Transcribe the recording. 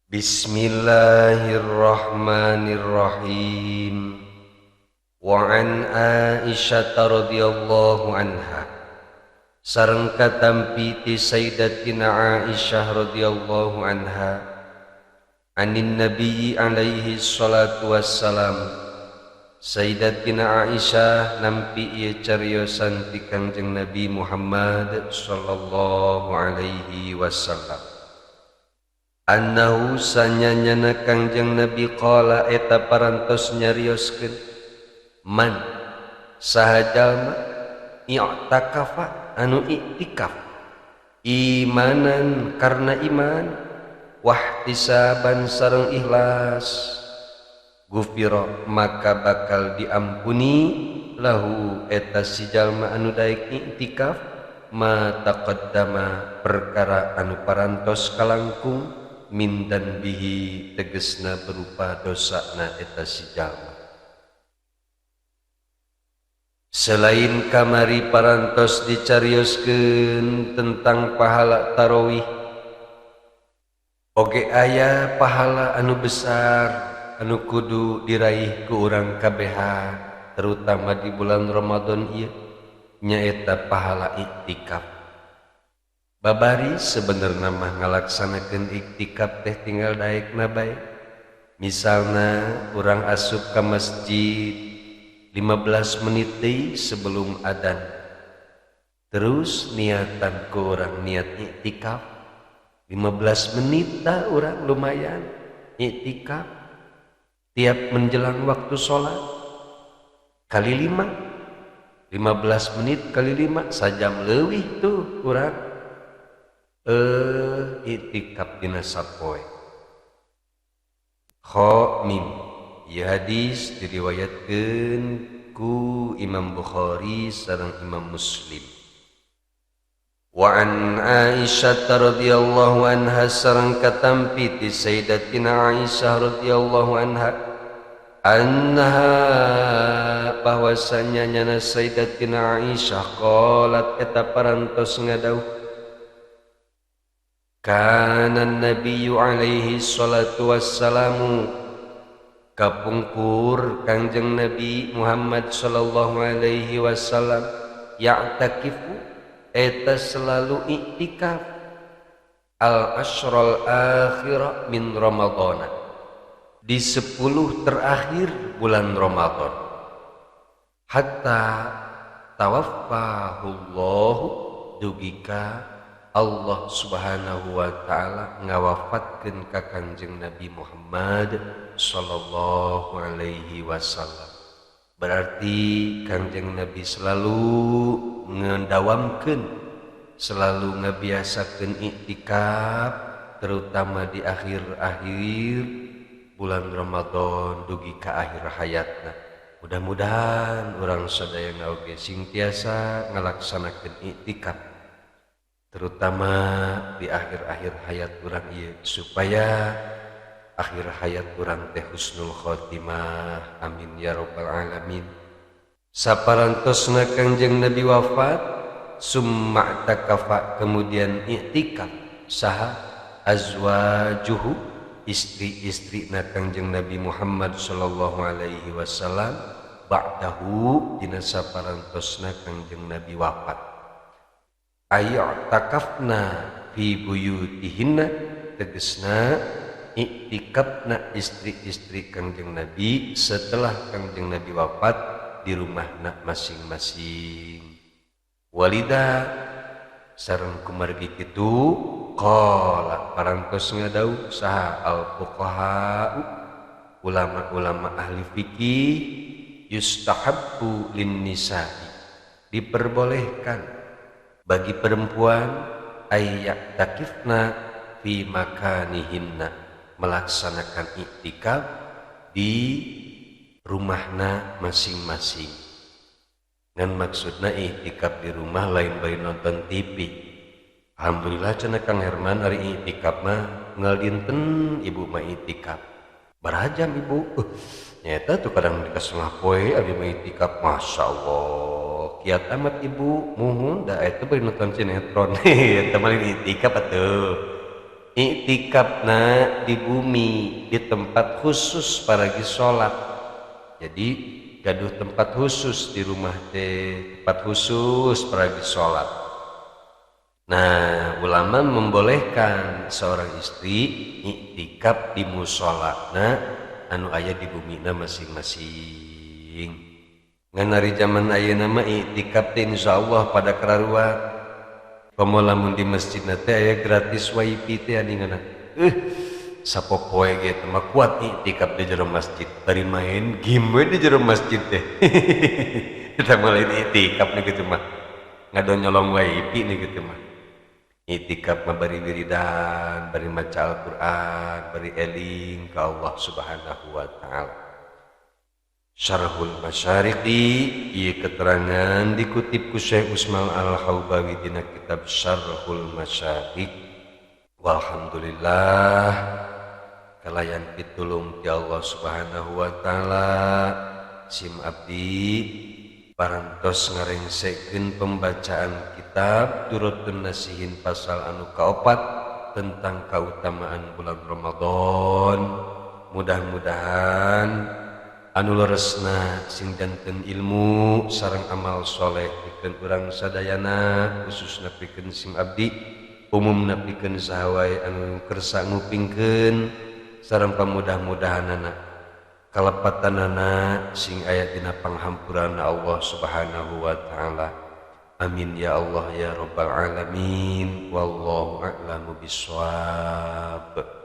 Bismillahirrahmanirrahim. Wa an Aisyah radhiyallahu anha, sareng katampi ti Sayyidatina Aisyah radhiyallahu anha, anin Nabi alaihi salatu wassalam, Sayyidatina Aisyah nampi ieu cariosan ti Kangjeng Nabi Muhammad sallallahu alaihi wasallam, annahu sanyanyana Kangjeng Nabi qala eta parantos nyarioskeun, man saha jalma i'takafa anu i'tikaf imanan karena iman wahtisaban sareng ikhlas, gufira maka bakal diampuni lahu eta si jalma anu daek i'tikaf ma taqaddama perkara anu parantos kalangkung min danbihi tegesna berupa dosana eta si jalma. Selain kamari parantos dicarioskeun tentang pahala tarawih, oge aya pahala anu besar anu kudu diraih ku urang kabehan terutama di bulan Ramadan ieu, nyaeta pahala iktikaf. Babari sebenarnya mah ngalaksanakeun iktikaf teh tinggal daekna bae. Misalna urang asup ka masjid 15 menit deui sebelum adzan, terus niatan ku urang niat iktikaf 15 menit dah urang lumayan iktikaf tiap menjelang waktu sholat kali 5, 15 menit kali 5 sajam leuwih tuh urang iktikaf dina sapoe. Kha mim. Ieu hadis diriwayatkeun ku Imam Bukhari sareng Imam Muslim. Wa an Aisyah radhiyallahu anha sareng katampi ti Sayyidatina Aisyah radhiyallahu anha, annaha bahwasanya nyana Sayyidatina Aisyah qalat eta parantos ngadauh, kana nabiyyu alaihi salatu wassalamu kapungkur Kangjeng Nabi Muhammad sallallahu alaihi wasallam ya'takifu eta selalu iktikaf al asral akhir min Ramadhan, di 10 terakhir bulan Ramadan, hatta tawaffahullahu dugika Allah Subhanahu wa taala ngawafatkeun ka Kangjeng Nabi Muhammad sallallahu alaihi wasallam. Berarti Kangjeng Nabi selalu ngedawamkeun, selalu ngabiasakeun iktikaf terutama di akhir-akhir bulan Ramadan dugi ka akhir hayatna. Mudah-mudahan urang sadayana oge sing tiasa ngalaksanakeun iktikaf terutama di akhir-akhir hayat urang ieu, supaya akhir hayat urang teh husnul khotimah. Amin ya rabbal alamin. Saparantosna Kangjeng Nabi wafat, summa takafa kemudian iktikaf saha azwajuhu istri-istrina Kangjeng Nabi Muhammad sallallahu alaihi wasallam ba'dahu dina saparantosna Kangjeng Nabi wafat. Ayya'takafna fi buyutihinna tegesna iktikafna istri-istri Kangjeng Nabi setelah Kangjeng Nabi wafat di rumahna masing-masing. Walida sareng kumargi kitu qala parantos ngadau saha al fuqaha ulama-ulama ahli fikih, yustahabbu lin nisa'i diperbolehkan bagi perempuan ayyak takifna fi makanihinna melaksanakan iktikaf di rumahna masing-masing. Ngan maksudna iktikaf di rumah lain bari nonton TV. Alhamdulillah cenah Kang Herman ari iktikaf mah unggal dinten ibu mah iktikaf. Barajam ibu. Nyata tuh kadang di setengah poe abdi mah iktikaf, Masya Allah. Kiat amat ibu, muhun da eta bari nonton sinetron. Eta mah lain iktikaf atuh. Iktikafna di bumi di tempat khusus paragi salat. Jadi gaduh tempat khusus di rumah teh, tempat khusus paragi salat. Nah, ulama membolehkan seorang istri iktikaf di musolana anu aya di bumina masing-masing. Ngan ari zaman ayeuna mah iktikaf teh insyaallah pada kararuat. Komo lamun di masjid teh aya gratis wifi teh aninganna. Sapopoe ge teh mah kuat iktikaf di jero masjid, bari main game we di jero masjid teh. Eta mah lain iktikaf nih kitu mah. Ngadonyolong wifi nih kitu mah. Iktikaf mah bari wiridan, bari maca Al-Qur'an, bari eling ka Allah Subhanahu wa taala. Syarhul Masyariqi ieu keterangan dikutip ku Syekh Usman Al-Haubawi dina kitab Syarhul Masyariq. Walhamdulillah kalayan pitulung ti Allah Subhanahu wa taala sim abdi parantos ngarengsekeun pembacaan kitab Durratun Nasihin pasal anu kaopat tentang kautamaan bulan Ramadan. Mudah-mudahan anu leresna sing janten ilmu sareng amal soleh pikeun urang sadayana, khususna pikeun sim abdi, umumna pikeun saha wae anu kersa ngupingkeun sareng pamudah-mudahanana kalepatanana sing aya dina panghampurana Allah Subhanahu wa taala. Amin ya Allah ya rabbal alamin. Wallahu a'lamu bissawab.